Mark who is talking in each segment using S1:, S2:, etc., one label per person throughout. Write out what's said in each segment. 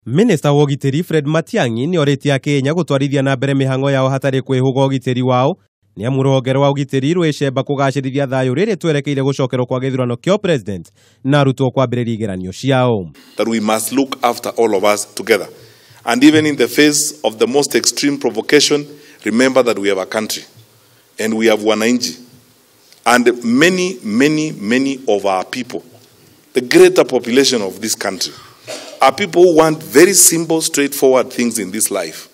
S1: Minista wa ũgitĩri Fred Matiang'i nĩ orĩtie Akenya gũtwarithia na mbere mĩhang'o yao hatarĩ kwĩhũga ũgitĩri wao nĩ amu rũhonge rwa ũgitĩri rwĩcemba kũgacĩrithia thayũ rĩrĩ twerekeire gũcokerwo kwa gĩthurano kĩa president na arutwo kwambĩrĩria igeranio ciao.
S2: That we must look after all of us together. And even in the face of the most extreme provocation, remember that we have a country and we have wananchi. And many, many, many of our people, the greater population of this country, are people who want very simple, straightforward things in this life.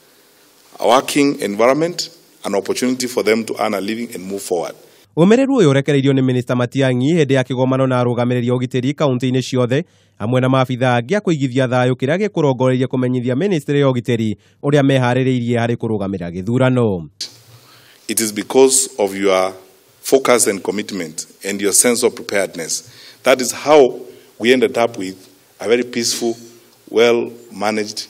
S2: A working environment, an opportunity for them to earn a living and move forward.
S1: Ũmĩrĩru ũyũ ũrekereirio nĩ Minista Matiang'i hĩndĩ ya kĩgomano na arũgamĩrĩri a ũgitĩri kaunti-inĩ ciothe hamwe na maabitha angĩ a kũigithia thayũ kĩrĩa gĩkũrongoreirie kũmenyithia ministry ya ũgitĩri ũrĩa meharĩrĩirie harĩ kũrũgamĩrĩra gĩthurano.
S2: It is because of your focus and commitment and your sense of preparedness. That is how we ended up with a very peaceful, well-managed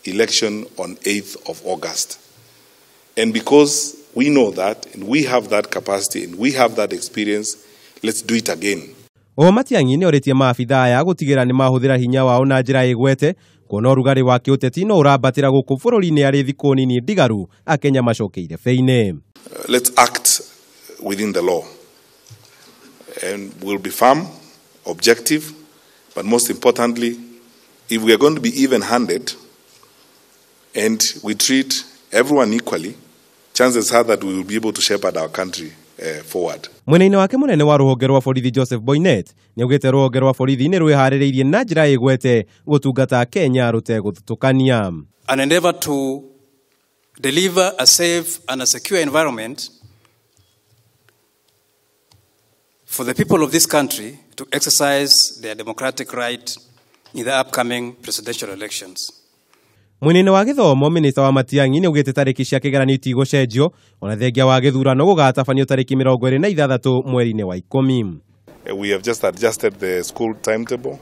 S2: election on 8th of August. And because we know that, and we have that capacity, and we have that experience, let's do it again.
S1: Oho Matiang'i nĩ orĩtie maabitha aya gũtigĩrĩra nĩ mahũthĩra hinya wao na njĩra ĩgwete kuona ũrugarĩ wa kĩũteti no ũrambatĩra gũkũ bũrũri-inĩ arĩ thikũ nini ndigaru Akenya macokeire ibĩ-inĩ.
S2: Let's act within the law. And we'll be firm, objective, but most importantly, if we are going to be even-handed and we treat everyone equally, chances are that we will be able to shepherd our country forward.
S1: Mwena-inĩ wake mũnene wa rũhonge rwa borithi Joseph Boinnet nĩaugĩte rũhonge rwa borithi nĩ rwĩharĩrĩirie na njĩra ĩgwete gũtungata Kenya rũtegũthutũkania.
S3: An endeavor to deliver a safe and a secure environment for the people of this country to exercise their democratic right in the upcoming presidential elections.
S1: Mwena-inĩ wa gĩthomo Minista wa Matiang'i nĩaugĩte tarĩki cia kĩgeranio itigũcenjio ona thengia wa gĩthurano gũgatabanio tarĩki 26 mweri-inĩ wa 10.
S2: We have just adjusted the school timetable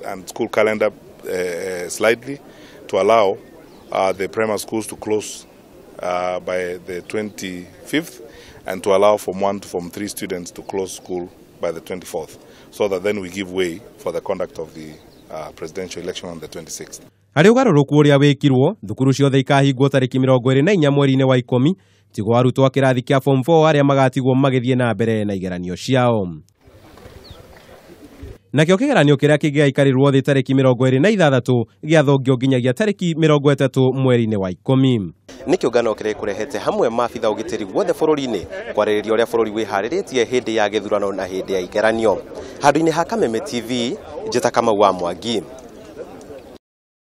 S2: and school calendar slightly to allow the primary schools to close by the 25th and to allow Form 1 to Form 3 students to close school by the 24th, so that then we give way for the conduct of the presidential election on the 26th.
S1: Harĩ ũgarũrũku ũrĩa wĩkirwo, thukuru ciothe ikahingwo tarĩki 24 mweri-inĩ wa 10 tigwo arutwo a kĩrathi kĩa Form 4 arĩa magatigwo magĩthiĩ na mbere na igeranio ciao. Nakĩo kĩgeranio kĩrĩa kĩngĩgaikarĩrwo thĩ tarĩki 26 gĩathongio nginyagia tarĩki 30 mweri-inĩ wa 10.
S4: Nĩ kĩũngano kĩrĩa kũrehete hamwe maabitha ũgitĩri guothe bũrũri-inĩ kwarĩrĩria ũrĩa bũrũri wĩharĩrĩtie hĩndĩ ya gĩthurano na hĩndĩ ya igeranio. Handũ-inĩ ha Kameme TV, njĩta Kamau wa Mwangi.